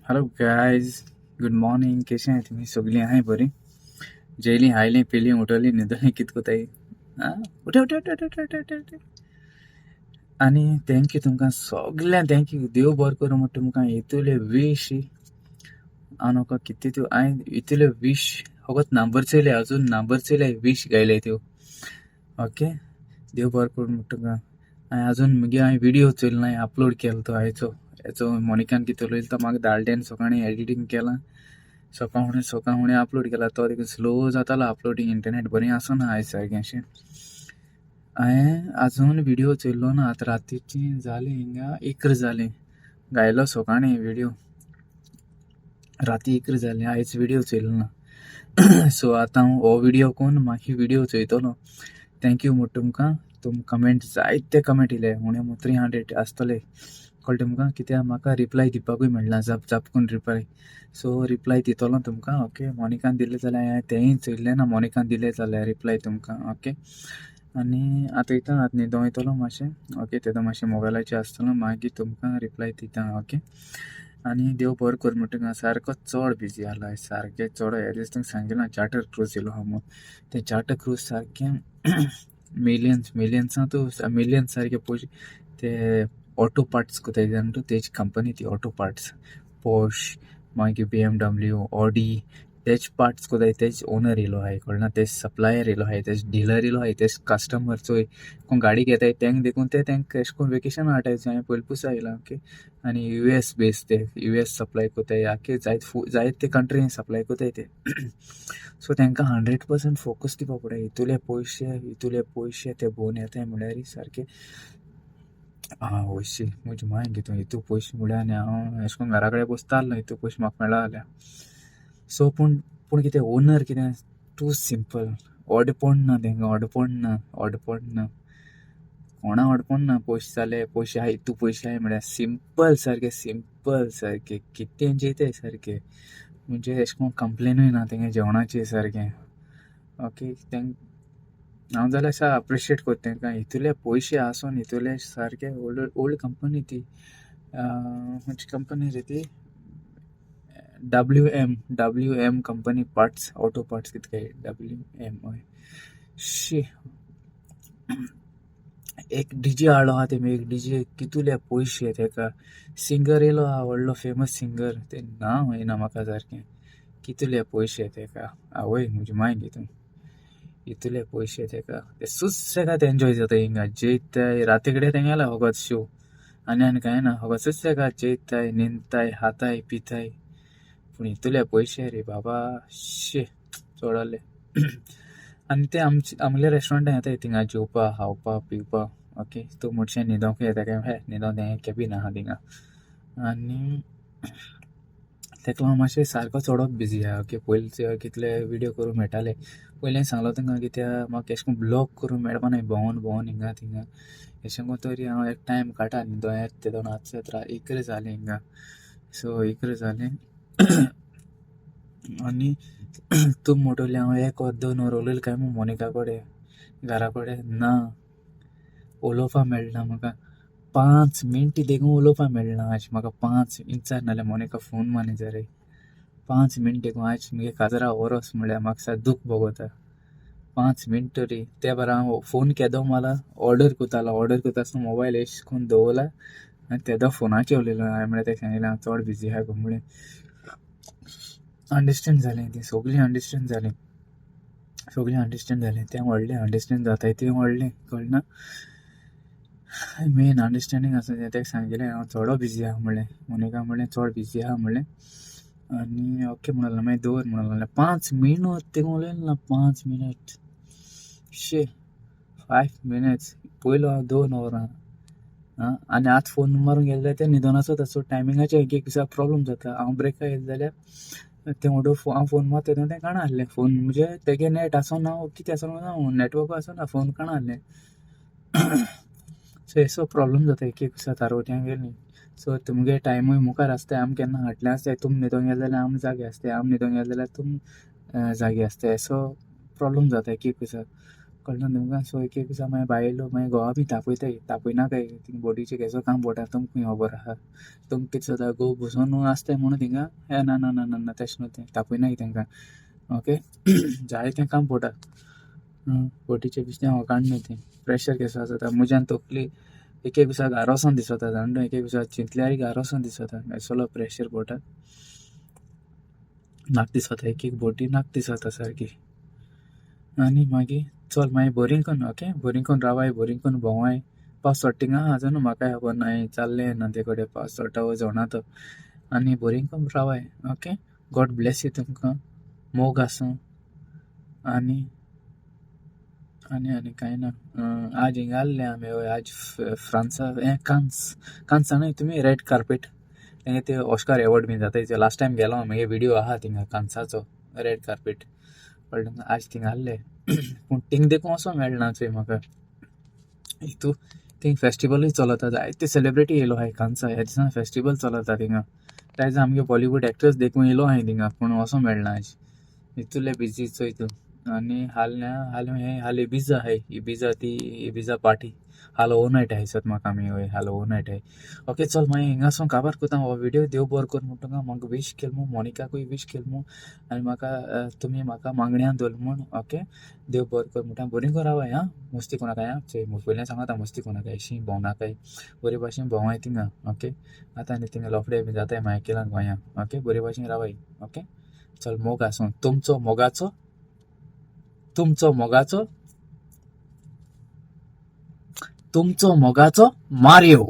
Hello guys, good morning. केशें आहाय तुमी? सगळीं आहाय बरीं? जेयलीं, खायलीं, पिलीं, उठलीं, न्हिदलीं, कित कोताय? आं, उठे उठे उठे उठे उठे उठे उठे. आनी thank you तुमकां सगल्यांक, thank you. देव बरो करूं म्हण तुमकां. इतले वीश हांव नोको कितें त्यो. हांवें इतले वीश फकत नंबर चोयले, अजून नंबर चोयले, वीश गायले त्यो. ओके, देव बरो करूं म्हण तुमकां. हांवें अजून मुगे हांवें व्हिडियो चोयलो ना, अपलोड केलो तो आयचो हेचो. मोनिकान कितें उलयलो तो म्हाका धाडलें. सकाळीं एडिटींग केलां, सकाळ सकाळ फुडें अपलोड केला तो. देखून स्लो जातालो अपलोडींग, इंटरनेट बरें आसना आयज सारकें अशें. हांवें अजून व्हिडियो चोयलो ना. आतां रातीची जाली हिंगा 11 जालीं. घायलो सकाळीं व्हिडियो, राती 11 जालीं. आयज व्हिडियो चोयलो ना. सो आतां हांव हो व्हिडियो कोन्न मागीर व्हिडियो चोयतलो. Thank you म्हूण तुमकां. तुम कमेंट, जायते कमेंट येयले, उणें 300 आसतले. कळ्ळें तुमकां? कित्याक म्हाका रिप्लाय दिवपाकूय मेळना जाप जाप करून रिप्लाय. सो रिप्लाय दितलो तुमकां. ओके, मोनिकान दिल्ले जाल्यार हांवें तेंय चोयलें ना. मोनिकान दिलें जाल्यार रिप्लाय तुमकां. ओके, आनी आतां वयता, आतां न्हिदों वयतलो मातशें. ओके, तेदो मातशें मोबायलाचेर आसतलो, मागीर तुमकां रिप्लाय दिता. ओके, आनी देव बरो करूं म्हण तुमकां. सारको चड बिजी आसलो आयज, सारकें चड. ह्या दीस तुमकां सांगिलां, चार्टर क्रूज येयलो आहा म्हूण. तें चार्टर क्रूज सारकें मिलियन्स मिलियन्सां तूं मिलियन्स सारके पयशे. ते ऑटो पार्ट्स कोताय जाणा तूं, तेजी कंपनी ती ऑटो पार्ट्स. पोर्श, मागीर BMW, Audi, तेज पार्ट्स कोताय, तेज ओनर येयलो आहाय. कळना? तेज सप्लायर येयलो आहाय, तेज डिलर येयलो आहाय. तेज कस्टमर चोय कोण गाडी घेताय तेंक देखून ते तेंक एशें कोन्न वेकेशन हाडटाय. हांवें पयलीं पुसा येयलां. ओके, आनी US base, ते US supply कोताय. आख्खे जायते जायते कंट्रीन सप्लाय कोताय ते. सो तांकां 100% फोकस दिवपा पडटा. इतुले पयशे, इतुले पयशे ते भोवन येताय म्हळ्यार सारके. आं वयशी म्हजी माय घेतू इतू पयशे म्हळ्यार आनी हांव एशें कोन्न घरा कडेन बसतालो इतू पयशे म्हाका मेळ्ळा जाल्यार. सो पूण पूण कितें ओनर कितें टू सिंपल. ऑडपण ना तेंकां, ऑडपण ना, ऑडपण ना, कोणा ऑडपण ना. पयशे जाले, पयशे आहाय, इतू पयशे आहाय म्हळ्यार सिंपल, सारकें सिंपल सारकें. कितें जेयताय सारकें, म्हणजे एशें कोन्न कंप्लेनूय ना तेंगे जेवणाचेर सारकें. ओके, तेंक हांव जाल्यार अशें अप्रिशिएट कोत्ता तेंकां. इतुले पयशे आसून इतुले सारके ओल्ड ओल्ड कंपनी ती. खंयची कंपनी रे ती? WM, WM company parts, auto parts कितें काय WM. हय, शी, एक डीजे हाडलो आहा तेमी, एक डीजे, कितुले पयशे तेका. सिंगर येयलो आहा, व्हडलो फेमस सिंगर, तें नांव येयना म्हाका सारकें. कितुले पयशे तेका. आवय म्हजी माय गे, इतुले पयशे तेका. ते सुसेगाद एन्जॉय जाता हिंगा. जेयताय, राती कडेन तेंगेले फकत शो, आनी आनी कांय ना. फकत सुसेगाद जेयताय, न्हिदताय, खाताय, पिताय. पूण इतुले पयशे रे बाबा, शी, चड. आनी ते आमचे आमगे रेस्टोरंटान येताय थिंगा जेवपा, खावपा, पिवपा. ओके, तूं म्हणशें न्हिदोंक येता काय? हे न्हिदोंक तें कॅबीन आहा थिंगा. आनी तेका लागून मातशें सारको चडोच बिजी आहा. ओके, पयलीं कितले व्हिडियो करूंक मेळटाले, पयलीं सांगलो तुमकां. कित्याक म्हाका एशें कोन्न ब्लॉग करूंक मेळपाना, भोंवोन भोंवोन हिंगा थिंगा. एशें कोन्न तरी हांव एक टायम काडटा. न्हिदों येता तेदोन. आतां 11 जालीं हिंगा. सो 11 जालीं आनी तूं म्हणटली हांव एक वर दोन वर उलयलें काय म्हूण मोनिका कडेन घरा कडेन. ना, उलोवपा मेळना म्हाका. 5 मिनट देखून उलोवपा मेळना आज म्हाका. 5 इंचार नाल्यार मोनिका फोन मानी रे, 5 मिनट देखून. आज मुगे काजरा वरोस म्हळ्यार म्हाका सारकें दूख भोगता. 5 मिनट तरी ते बरें. हांव फोन केदो मला ऑर्डर करतालो, ऑर्डर करता आसतना मोबायल एशें करून दवरला आनी तेदो फोनाचेर उलयलो हांवें. म्हळ्यार तेका सांगिल्लें, हांव चड बिजी आहा गो म्हळें. अंडरस्टँड जालें तीं सगळीं, अंडरस्टँड जालीं सगळीं, अंडरस्टँड जालें. तें व्हडलें अंडरस्टँड जाताय, तें व्हडलें. कळना? मेन अंडरस्टँडींग आसा तें. तेका सांगिल्लें, हांव चडो बिजी आहा म्हणलें. मोनिका म्हणलें, चड बिजी आहा म्हणलें. आनी ओके म्हणून लागलें, मागीर दवर म्हणून लागलें. 5 मिनट तेका उलयलें ना. 5 मिनट, शी, 5 मिनट्स. पयलो हांव 2 वरां. आं, आनी आतां फोन मारून गेले जाल्यार तें न्हिदोन आसता. सो टायमिंगाचेर एक एक दिसा प्रॉब्लम जाता. हांव ब्रेकार येयलें जाल्यार तें वोडो हांव फोन मारता तेन्ना तें काणा आहलें फोन. म्हणजे तेगे नेट आसना, कितें आसना, नेटवर्क आसना, फोन काणा आहलें. सो एसो प्रॉब्लम जाता एक एक दिसा तारवट्यां गेली. सो तुमगे टायमूय मुखार आसताय. आमी केन्ना फाटल्यान आसताय. तुम न्हिदोंक गेले जाल्यार आमी जागे आसताय, आमी न्हिदोंक गेले जाल्यार तुम जागे आसताय. सो प्रॉब्लम जाता एक एक दिसा. कळ्ळें तुमकां? सो एक एक दिसा मागीर बायलो मागीर घोवा बी तापयताय, तापयनाकाय. थिंग बोटीचेर केसो काम पोडटा तुमकां खूंय खबर आहा? तुमकां कितें जाता, घोव बसोन आसताय म्हणून थिंगा? हे ना ना ना ना ना, तेशें न्हू तें, तापयनाकाय तेंकां. ओके, जायतें काम पोडटा बोटीचेर, बेश्टें वोखाण न्हू तें. प्रेशर केसो आसता म्हज्यान तकली एक एक दिसा घारा वचोन दिसता जाण तूं, एक एक दिसा चिंतल्यार घारा वचोन दिसता, असलो प्रेशर पोडटा. नाक दिसता, एक एक बोटी नाक दिसता सारकी. आनी मागीर चल मागीर बोरींग कोन्न, ओके, बोरींग कोन्न रावाय, बोरींग कोन्न भोंवाय. पावस चोडटा थिंगा आजून म्हाका खबर ना, हें चल्लें ना ते कडेन पावस चोडटा वो जोणा तो. आनी बोरींग कोन्न रावाय. ओके, गॉड ब्लेस you तुमकां, मोग आसूं. आनी आनी आनी कांय ना. आज हिंगा आसले आमी, हय, आज फ्रांसा हें कान्स, कान्स जाणाय तुमी? रेड कार्पेट, तेंगे ते ऑस्कार एवॉर्ड बीन जाता. लास्ट टायम गेलो, मागीर विडियो आहा थिंगा कान्साचो रेड कार्पेट, कळ्ळें? आज थिंगा आसले, पूण थिंग देखून वचों मेळना चोय म्हाका. हितू थिंग फेस्टिवलूय चलता, जायते सेलिब्रिटी येयलो आहाय कान्सा. ह्या दिसा फेस्टिवल चलता थिंगा. त्या आमगे बॉलिवूड एक्टर्स देखून येयलो आहाय थिंगा, पूण वचों मेळना आयज, इतुले बिजी चोय तूं. आनी हाल हाल हें हाल इबिजा आहाय, इबिजा, ती इबिजा पार्टी हाल ओवरनायट आहाय सत म्हाका आमी, हय, हाल ओवरनायट आहाय. ओके, चल मागीर हिंगासून काबार कोता हो विडियो. देव बरो कर म्हूण तुमकां म्हाका विश केल म्हूण, मोनिकाकूय विश केल म्हूण, आनी म्हाका तुमी म्हाका मागण्या दवर म्हूण. ओके, देव बरो कर म्हणटा. बरी कर रावाय आं, मस्ती कोणाकाय आं. चोय पयलीं सांगता, मस्ती कोणाकाय, अशी भोंवनाकाय, बरे भाशेन भोंवाय थिंगा. ओके, आतां आनी थिंगा लफडे बी जाताय मायकेलान गोंया. ओके, बरे भाशेन रावाय. ओके, चल, मोग आसूं तुमचो मोगाचो, तुमचो मोगाचो, तुमचो मोगाचो मारियो.